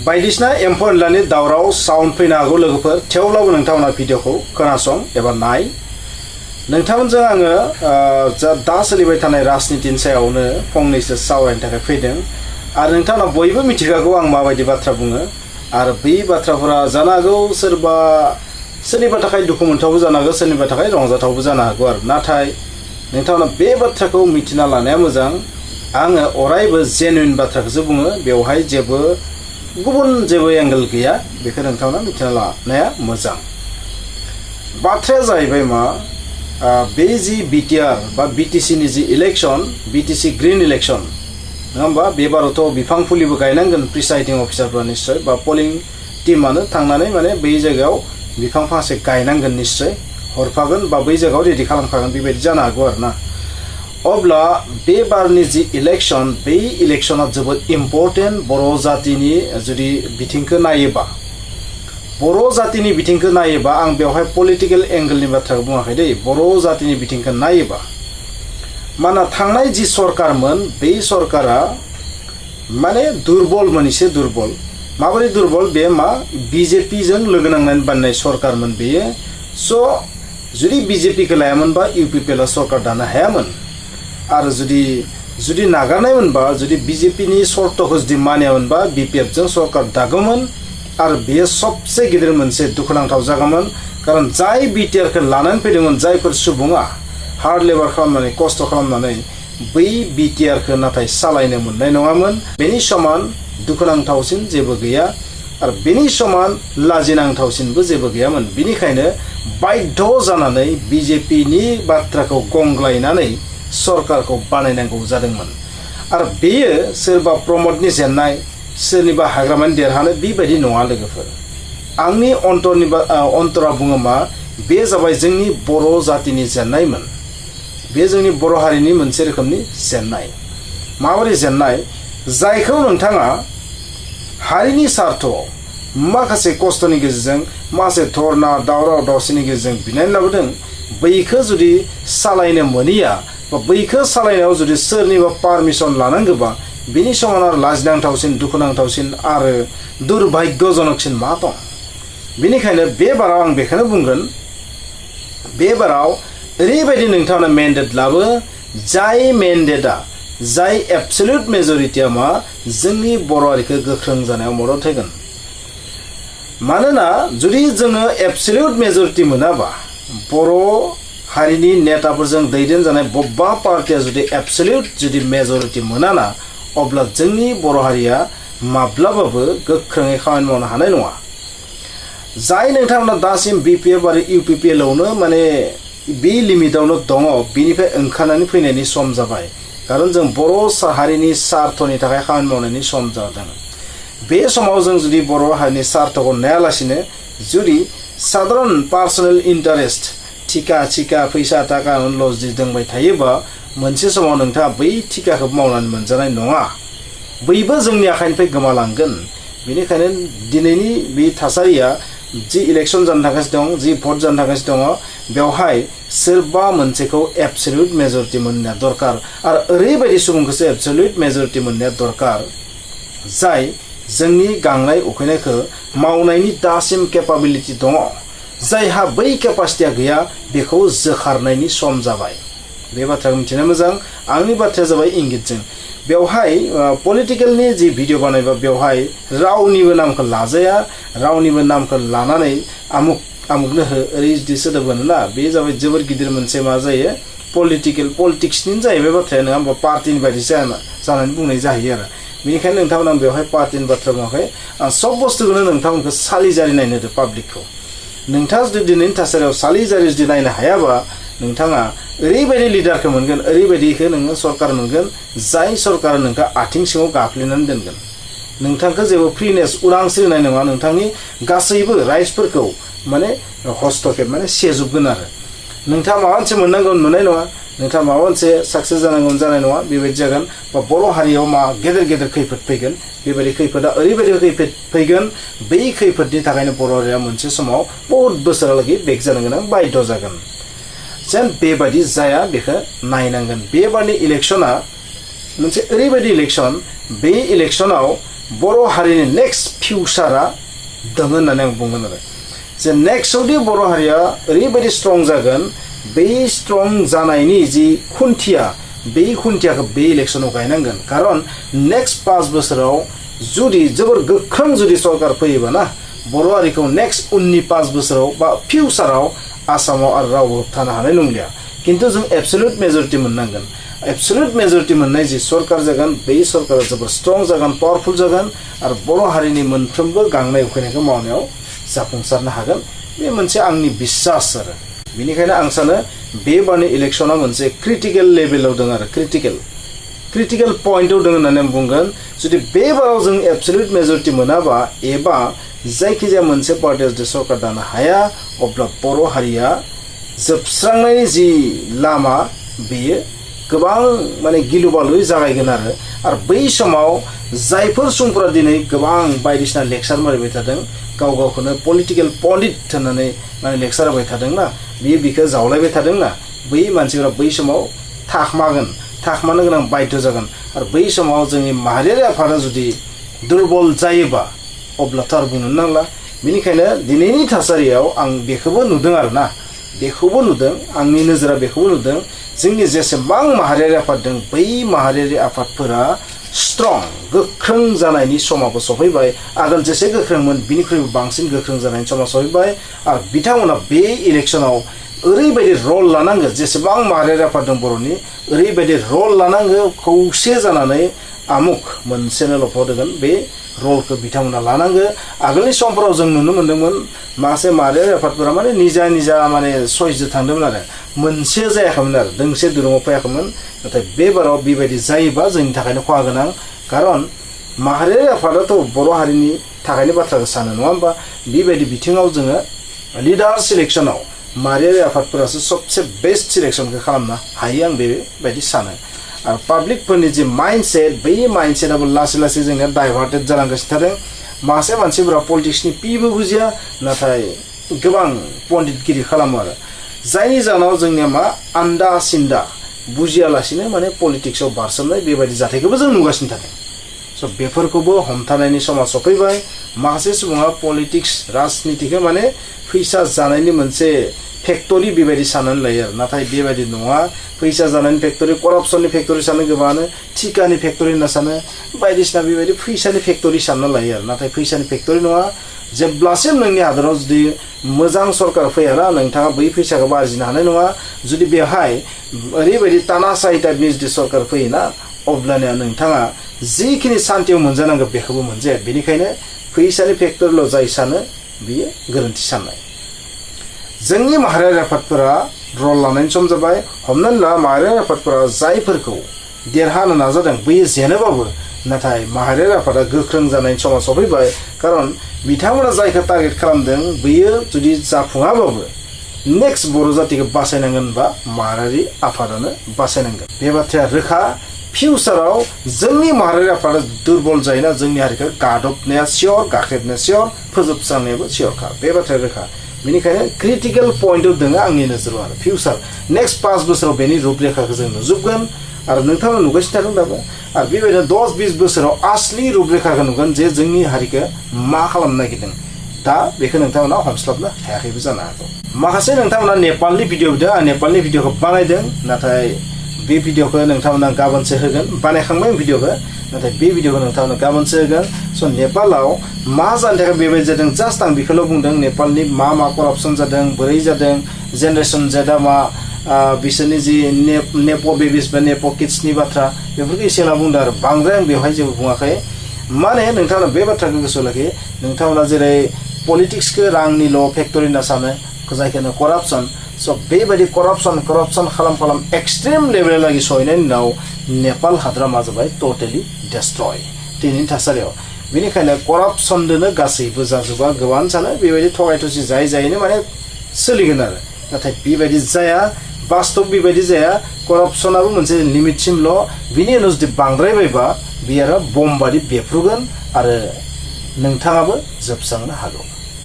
बायदिसिना एम्फौ एनलानि दावराव साउन्ड फैनो हागौ लोगोफोर थेवब्लाबो नोंथांमोना भिडिअखौ खोनासं एबा नाय नोंथांमोनजों आङो दा सोलिबाय थानाय राजनितिनि सायावनो फंनैसो सावरायनो थाखाय फैदों आरो नोंथांमोना बयबो मिथिखागौ आं माबायदि बाथ्रा बुङो आरो बै बाथ्राफोरा जानो हागौ सोरनिबा थाखाय दुखु मोनथावबो जानो हागौ सोरनिबा थाखाय रंजाथावबो जानो हागौ आरो नाथाय नोंथांमोना बे बाथ्राखौ मिथिना लानाया मोजां आङो अरायबो जेनुइन बाथ्राखौसो बुङो बेवहाय गुबुन जेबो एंगल गैया बेखौ नोंथांमोना मिथिना लानाया मोजां बाथ्राया जाहैबाय मा बे जि बिटिआर बा बिटिसि नि जि इलेक्शन बिटिसि ग्रीन इलेक्शन नङा होमबा बे बारावथ' बिफां फुलिबो गायनांगोन प्रिसाइडिं अफिसारफ्रा निश्चय बा पलिं टीमानो थांनानै माने बै जायगायाव बिफां फांसे गायनांगोन निश्चय हरफागोन बा बै जायगायाव रेडि खालामखागोन बेबायदि जानो हागौ आरो ना अब्ला बे बारनि जि इलेक्शन बे इलेक्शना जोबोद इम्पर्टेन्ट बर' जातिनि जुदि बिथिंखौ नायोबा बर' जातिनि बिथिंखौ नायोबा आं बेवहाय पलिटिकल एंगलनि बाथ्राखौ बुङाखै दै बर' जातिनि बिथिंखौ नायोबा माना थांनाय जि सरकारमोन बे सरकारा माने दुर्बलमोन एसे दुर्बल माबोरै दुर्बल बे मा बिजेपि जों लोगो नांनानै बानायनाय सरकारमोन बेयो स' जुदि बिजेपिखौ लायामोनबा इउपिपिएल सरकार दानो हायामोन आरो जुदि नागारनायमोनबा जुदि बिजेपिनि सर्तखौ जुदि मानियामोनबा बिपिएफ जों सरकार दागौमोन आरो बेयो सबसे गिदिर मोनसे दुखुनांथाव जागौमोन कारण जाय बिटिआरखौ लानानै फैदोंमोन जायफोर सुबुङा हार्ड लेबार खालामनानै खस्थ' खालामनानै बै बिटिआरखौ नाथाय सालायनो मोननाय नङामोन बेनि समान दुखुनांथावसिन जेबो गैया आरो बेनि समान लाजिनांथावसिनबो जेबो गैयामोन बेनिखायनो बाध्य जानानै बिजेपिनि बाथ्राखौ गंग्लायनानै सरकारखौ बानायनांगौ जादोंमोन आरो बेयो सोरबा प्रमदनि जेननाय सोरनिबा हाग्रामानि देरहानाय बेबायदि नङा लोगोफोर आंनि अन्तरा बुङो मा बे जाबाय जोंनि बर' जातिनि जेननायमोन बे जोंनि बर' हारिनि मोनसे रोखोमनि जेननाय माबोरै जेननाय जायखौ नोंथाङा हारिनि सार्थआव माखासे खस्थ'नि गेजेरजों माखासे धरना दावराव दावसिनि गेजेरजों बिनानै लाबोदों बैखौ जुदि सालायनो मोनिया बा बैखौ सालायनायाव जुदि सोरनिबा पारमिसन लानांगौबा बिनि समान आरो लाजिनांथावसिन दुखुनांथावसिन आरो दुर्भाग्यजनकसिन मा दं बेनिखायनो बे बाराव आं बेखौनो बुंगोन बे बाराव ओरैबायदि नोंथांनो मेन्डेट लाबो जाय मेन्डेटआ जाय एबसोल्युट मेजरिटिया मा जोंनि बर' हारिखौ गोख्रों जानायाव मदद होगोन मानोना जुदि जोङो एबसोल्युट मेजरिटि मोनाबा बर' हारिनि नेताफोरजों दैदेनजानाय बबेबा पार्टिया जुदि एबसोल्युट जुदि मेजरिटि मोनाना अब्ला जोंनि बर' हारिया माब्लाबाबो गोख्रोङै खामानि मावनो हानाय नङा जाय नोंथांमोना दासिम बिपिएफ आरो इउपिपिएल आवनो माने बे लिमिटावनो दङ बेनिफ्राय ओंखारनानै फैनायनि सम जाबाय कारण जों बर' हारिनि सार्थनि थाखाय खामानि मावनायनि सम जादों बे समाव जों जुदि बर' हारिनि सार्थखौ नायालासिनो जुदि साधारन पार्सनेल इन्टारेस्ट थिका फैसा थाखा लस दोंबाय थायोबा मोनसे समाव नोंथाङा बै थिकाखौ मावनानै मोनजानाय नङा बैबो जोंनि आखाइनिफ्राय गोमालांगोन बेनिखायनो दिनैनि बे थासारिया जि इलेक्शन जानो थागासिनो दं जि भट जानो थागासिनो दङ बेवहाय सोरबा मोनसेखौ एबसोल्युट मेजरिटि मोननाया दरकार आरो ओरैबायदि सुबुंखौसो एबसोल्युट मेजरिटि मोननाया दरकार जाय जोंनि गांनाय उखैनायखौ मावनायनि दासिम केपाबिलिटि दङ जायहा बै केपासिटिया गैया बेखौ जोखारनायनि सम जाबाय बे बाथ्राखौ मिथिनो मोजां आंनि बाथ्राया जाबाय इंगितजों बेवहाय पलिटिकेलनि जि भिडिअ बानायबा बेवहाय रावनिबो नामखौ लाजाया रावनिबो नामखौ लानानै आमुकनो हो ओरै जुदि सोदोब होनोना बे जाबाय जोबोर गिदिर मोनसे मा जायो पलिटिक्सनि जाहैबाय बाथ्राया नङा होमबा पार्टिनि बायदि जानानै बुंनाय जाहैयो आरो बेनिखायनो नोंथांमोन आं बेवहाय पार्टिनि बाथ्रा बुङाखै आं सब बुस्थुखौनो नोंथांमोनखौ सालिजारि नायनो होदो पाब्लिकखौ नोंथाङा जुदि दिनैनि थासारियाव सालिजारि जुदि नायनो हायाबा नोंथाङा ओरैबायदि लिडारखौ मोनगोन ओरैबायदिखौ नोङो सरकार मोनगोन जाय सरकारा नोंखौ आथिं सिङाव गाफ्लेनानै दोनगोन नोंथांखौ जेबो फ्रिनेस उदांस्रि होनाय नङा नोंथांनि गासैबो राइट्सफोरखौ माने हस्तक्षेप माने सेजोबगोन आरो नोंथाङा माबा मोनसे मोननांगौ मोननाय नङा नोंथाङा माबा मोनसे साक्सेस जानांगौ जानाय नङा बेबायदि जागोन बा बर' हारियाव मा गेदेर खैफोद फैगोन बेबायदि खैफोदा ओरैबायदि खैफोद फैगोन बै खैफोदनि थाखायनो बर' हारिया मोनसे समाव बहुत बोसोरालागै बेक जानो गोनां बाध्य जागोन जेन बेबायदि जाया बेखौ नायनांगोन बेबारनि इलेक्शना मोनसे ओरैबायदि इलेक्शन बे इलेक्शनाव बर' हारिनि नेक्स्ट फिउचारा दङ होननानै आं बुंगोन आरो जे नेक्स्टआवदि बर' हारिया ओरैबायदि स्ट्रं जागोन बे स्ट्रं जानायनि जि खुन्थिया बे खुन्थियाखौ बे इलेक्सनाव गायनांगोन खारन नेक्स्ट 5 बोसोराव जुदि जोबोर गोख्रों जुदि सरकार फैयोबा ना बर' हारिखौ नेक्स्ट उननि 5 बोसोराव बा फिउचाराव आसामाव आरो रावबो होबथानो हानाय नंलिया किन्तु जों एबसोल्युट मेजरिटि मोननांगोन एबसोल्युट मेजरिटि मोननाय जि सरकार जागोन बे सरकारा जोबोर स्ट्रं जागोन पावरफुल जागोन आरो बर' हारिनि मोनफ्रोमबो गांनाय उखैनायखौ मावनायाव जाफुंसारनो हागोन बे मोनसे आंनि बिश्वास आरो बेनिखायनो आं सानो बे बारनि इलेक्सना मोनसे क्रिटिकल लेभेलाव दं आरो क्रिटिकल पॉइंटआव दं होननानै बुंगोन जुदि बे बाराव जों एबसोल्युट मेजरिटि मोनाबा एबा जायखिजाया मोनसे पार्टिया जुदि सरकार दानो हाया अब्ला बर' हारिया जोबस्रांनायनि जि लामा बेयो गोबां माने गिलु बालुयै जागायगोन आरो बै समाव जायफोर सुबुंफोरा दिनै गोबां बायदिसिना लेक्चार मारिबाय थादों गाव गावखौनो पलिटिकल पण्डित होननानै माने लेक्चार होबाय थादोंना बिखौ जावलायबाय थादोंना बै मानसिफोरा बै समाव थाखमानो गोनां बाध्य जागोन आरो बै समाव जोंनि माहारियारि आफादा जुदि दुर्बल जायोबा अब्लाथ' आरो बुंनो नांला बेनिखायनो दिनैनि थासारियाव आं बेखौबो नुदों आरोना बेखौबो नुदों आंनि नोजोरा बेखौबो नुदों जोंनि जेसेबां माहारियारि आफाद दं बै माहारियारि आफादफोरा स्ट्रं गोख्रों जानायनि समाबो सफैबाय आगोल जेसे गोख्रोंमोन बिनिख्रुइबो बांसिन गोख्रों जानायनि समा सफैबाय आरो बिथांमोना बे इलेक्सनाव ओरैबायदि रल लानांगौ जेसेबां माहारियारि आफाद दं बर'नि ओरैबायदि रल लानांगौ खौसे जानानै आमुक मोनसेनो लफावदोंगोन बे रलखौ बिथांमोना लानांगौ आगोलनि समफोराव जों नुनो मोन्दोंमोन माखासे माहारियारि आफादफोरा माने निजा माने सयजों थांदोंमोन आरो मोनसे जायाखैमोन आरो दोंसे दुरुङाव फैयाखैमोन नाथाय बे बाराव बेबायदि जायोबा जोंनि थाखायनो खहा गोनां खारन माहारियारि आफादाथ' बर' हारिनि थाखायनो बाथ्राखौ सानो नङा होमबा बेबायदि बिथिङाव जोङो लिडार सिलेक्सनाव माहारियारि आफादफोरासो सबसे बेस्ट सिलेक्सनखौ खालामनो हायो आं बेबायदि सानो आरो पाब्लिकफोरनि जि माइन्डसेट बै माइन्डसेटआबो लासै लासै जोंनिया डाइभार्टेड जालांगासिनो थादों माखासे मानसिफोरा पलिटिक्सनि पिबो बुजिया नाथाय गोबां पण्डितगिरि खालामो आरो जायनि जाहोनाव जोंनिया मा आन्दा सिन्दा बुजियालासिनो माने पलिटिक्सआव बारसोमनाय बेबायदि जाथायखौबो जों नुगासिनो थादों स' बेफोरखौबो हमथानायनि समा सफैबाय माखासे सुबुङा पलिटिक्स राजनितिखौ माने फैसा जानायनि मोनसे फेक्टरि बेबायदि साननानै लायो आरो नाथाय बेबायदि नङा फैसा जानायनि फेक्टरि करापसननि फेक्टरि सानो गोबाङानो थिकानि फेक्टरि होनना सानो बायदिसिना बेबायदि फैसानि फेक्टरि सानना लायो आरो नाथाय फैसानि फेक्टरि नङा जेब्लासिम नोंनि हादराव जुदि मोजां सरकार फैयाना नोंथाङा बै फैसाखौ आरजिनो हानाय नङा जुदि बेवहाय ओरैबायदि तानाशाही टाइपनि जुदि सरकार फैयोना अब्लानिया नोंथाङा जिखिनि सान्थियाव मोनजानांगौ बेखौबो मोनजाया बेनिखायनो फैसानि फेक्टरिल' जाय सानो बियो गोरोन्थि साननाय जोंनि माहारियारि आफादफोरा रल लानायनि सम जाबाय हमनानै ला माहारियारि आफादफोरा जायफोरखौ देरहानो नाजादों बैयो जेनोबाबो नाथाय माहारियारि आफादा गोख्रों जानायनि समा सफैबाय खारन बिथांमोना जायखौ टारगेट खालामदों बैयो जुदि जाफुङाबाबो नेक्स्ट बर' जातिखौ बासायनांगोन बा माहारियारि आफादानो बासायनांगोन बे बाथ्राया रोखा फिउचाराव जोंनि माहारियारि आफादा दुर्बल जायोना जोंनि हारिखौ गादबनाया सियर गाख्रेबनाया सियर फोजोबस्रांनायाबो सियरखा बे बाथ्राया रोखा बेनिखायनो क्रिटिकल पॉइंटआव दङ आंनि नोजोराव आरो फिउचार नेक्स्ट 5 बोसोराव बेनि रुपरेखाखौ जों नुजोबगोन आरो नोंथाङा नुगासिनो थादों दाबो आरो बेबायदिनो 10-20 बोसोराव आसलि रुपरेखाखौ नुगोन जे जोंनि हारिखौ मा खालामनो नागिरदों दा बेखौ नोंथांमोना हमस्लाबनो हायाखैबो जानो हागौ माखासे नोंथांमोना नेपालनि भिडिअ नुदों आं नेपालनि भिडिअखौ बानायदों नाथाय बे भिडिअखौ नोंथांमोना गाबोनसो होगोन बानायखांबाय भिडिअखौ नाथाय बे भिडिअखौ नोंथांमोना गाबोनसो होगोन स' नेपालाव मा जानो थाखाय बेबायदि जादों जास्ट आं बेखौल' बुंदों नेपालनि मा करापसन जादों बोरै जादों जेनेरेसन जेटआ मा बिसोरनि जि नेप' बेबिस बा नेप' किड्सनि बाथ्रा बेफोरखौ एसे होनना बुंदों आरो बांद्राय आं बेवहाय जेबो बुङाखै माने नोंथांमोना बे बाथ्राखौ गोसोआव लाखि नोंथांमोना जेरै पलिटिक्सखौ रांनिल' फेक्टरि होनना सानो जायखौ करापसन स' बेबायदि करापसन खालाम एक्सट्रिम लेभेलहालागै सहैनायनि उनाव नेपाल हादरा मा जाबाय टटेलि डेस्ट्रय दिनैनि थासारियाव बेनिखायनो करापसनजोंनो गासैबो जाजोबा गोबां सानो बेबायदि थगाय थसि जायैनो माने सोलिगोन आरो नाथाय बेबायदि जाया बास्तब बेबायदि जाया करापसनाबो मोनसे लिमिटसिमल' बिनि उनाव जुदि बांद्रायबायबा बे आरो बम बादि बेफ्रुगोन आरो नोंथाङाबो जोबस्रांनो हागौ